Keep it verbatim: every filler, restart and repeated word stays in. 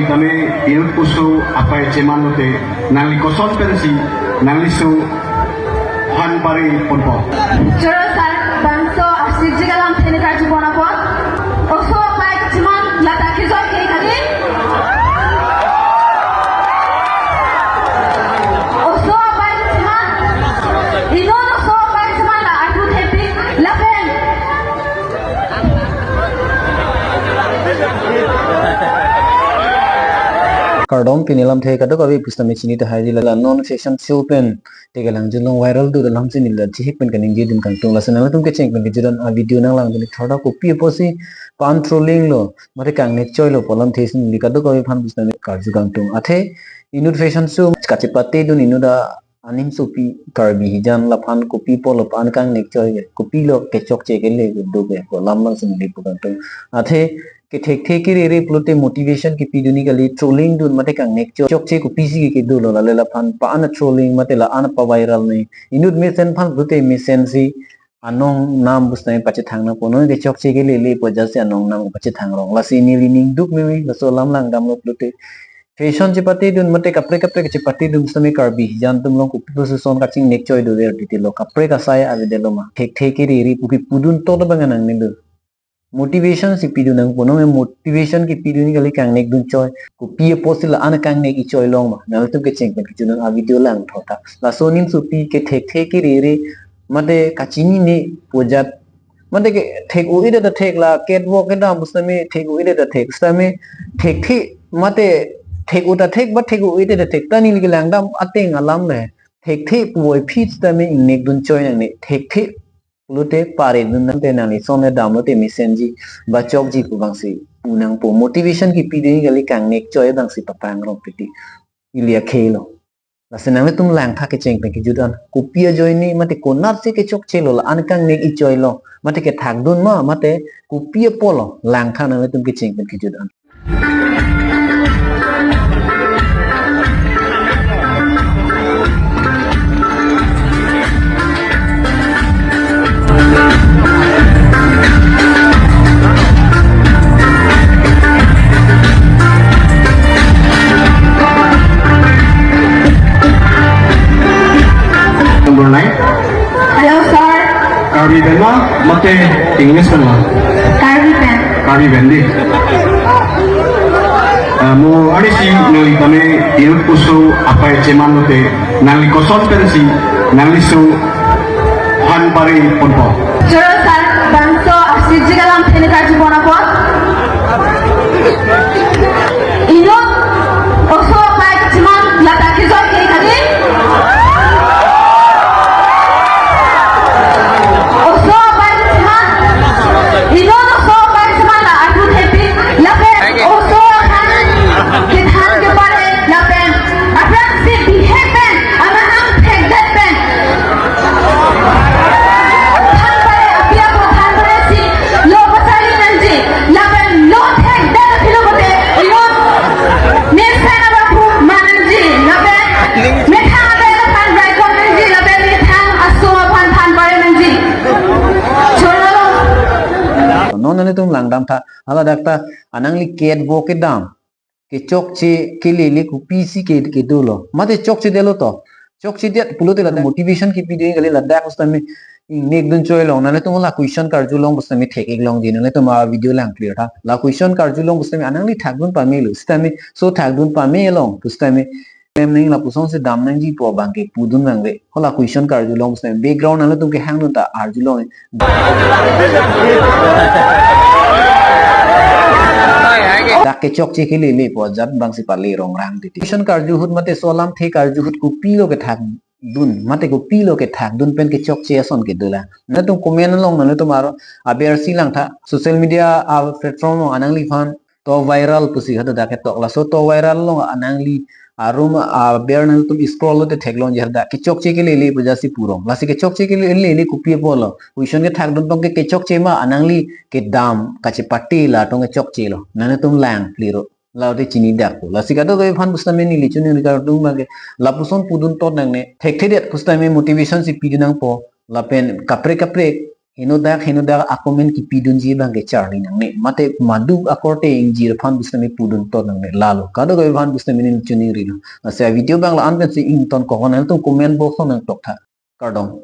Kami inut pusu apai cheman lote nangli koson pensi nangli su han pari ponpo. Choro sar bangso arsijik alam theni karju pon apot. Oso apai cheman lata kijoi ke kali. Oso apai cheman. Inut oso apai cheman la arpu thepi lapen Kardom, pini lamthe kadokave pusitame chini tahai di la non fashion show pen tekelang julong viral do alam si neli la chihik pen kaningje dun kangtung. Lason nangtum kecheng pen kejut an avideo nanglangdun thorda kopi apotsi pan trolling lo mate kangnek choi lo pu alamthe si neli kadokave aphan pusitame karju kangtung. Athe inut fashion show kachepate dun inut a animsopi Karbi hijan laphan kopi apotlo pan kangnek choi ke, kopilo kechokche kele ke do ke pu alam abang si neli pu kangtung. Athe kethekthe kerere pulote motivation kepidun kali, trolling dun mate kangnek choi, chokche kopisi ke kedo lo, lale laphan pa-an trolling mate la-an pa-viral ne. Inut mesen aphan pulote mesensi anong nam pusitame pachethang nangpo, non kechokche kelele pu ajatsi anong nam pachethang rong. Lasi neli ning duk meme, laso alam langdamlo pulote fashion chepate dun mate kaprek kaprek chepate dun pusitame Karbi hijan atum along kopi pusi son kachingnek choi dover titi lo, kaprek asai avedetlo ma. Thekthe kerere pu kepudun tot abang nangne do. Motivation si pidun nangpo, non motivation kepidun kali kangnek dun choi. Kopi apotsi la-an kangnek ichoi long ma. Nangtum kecheng pen kejut an avideo lang thorda. Laso animsopi kethekthe kerere mate kachinine pu ajat mate ke thek-o-edet ta thek, la catwalk kedam pusitame thek-o-edet ta thek, pusitame thekthe mate thek-o ta thek ba thek-o-edet ta thek, ta neli kelangdam ateng alam le thekthe puvoiphit sitame ingnek dun choi nangne, thekthe pulote pare dun nangte nangli son le damlote mesenji ba chokji pu abang si pu nangpo. Motivation kepidun kali kangnek choi abang si papang rong titi ili akhei lo. Lasi nanglitum langtha kecheng pen kejut an. Kopi ajoine mate konatsi kechokche lo, la-an kangnek ichoi lo mate kethak dun ma mate kopi apotlo, langtha nanglitum kecheng pen kejut an. Number nine. Hello, sir. Karbi pen ma, mate English pen ma? Karbi pen. Karbi pen di. Ah, mo ari si nangli tame inut pusu apai cheman lote nangli koson pensi nangli su han pari ponpo. Choro sar bangso arsijik alam theni karju pon apot. Inut oso apai cheman lata kijoi ke kali. Oso apai cheman. Inut oso apai cheman la arpu thepi lapen oso aphan kethan kepare lapen aphrangsi bihek pen, amahang thekdet pen than pare, api ako than pare si lo pasali nangji, lapen lo thekdet aphi lo pote inut mesen abangphu man nangji, lapen methang abang aphan raikon nangji, lapen methang aso aphan than pare nangji. Choro lo. Non nangtum langdam tha, hala dak ta anangli catwalk kedam kechokche kelele kopisi ke, kedo lo. Mate chokchedetlo to. Chokchedet pulote ladak motivation kepidun kali, ladak pusitame ingnek dun choi long. Nanglitum la question karju long pusitame thek-ik longji. Nanglitum avideo lang clear tha. La question karju long pusitame anangli thak dun pamelo. Sitame so thak dun pame long pusitame mem nang lapuson si dam nangji pu abang ke pudun nangve. Hala question karju long pusitame background nanglitum kehang dun ta arju long. Dak kechokche kelele pu ajat abang si pale rong rang titi. Question karju ahut mate so alamthe karju ahut kopilo kethak dun mate kopilo kethak dun pen kechokche ason kedo la. Nangtum comment along nangtum aro aber si langtha, social media a platform along anangliphan to viral pusi hadak ketok. Laso to viral along anangli arum aber nangtum scroll lote theklongji, hadak kechokche kelele pu ajatsi pu rong. Lasi kechokche kelele kopi apotlo? Question kethak dun abang ke kechokche ma, anangli kedam kachepate la tong kechokche lo. Nangtum lang clear lo. Laute chini dak po. Lasi kadokave aphan pusitame neli chuningri kardom abang ke lapuson pudun tot nangne. Thekthedet pusitame motivation si pidun nangpo. Lapen kaprek kaprek henodak henodak a-comment kipidunji abang ke charli nangne. Mate maduk akorte ingjir aphan pusitame pudun ton nangne, lalo. Kadokave aphan pusitame neli choningrilo. Lasi a-video abang la-an pensi ingtonkok, nanglitum comment box along nangtoktha. Kardom.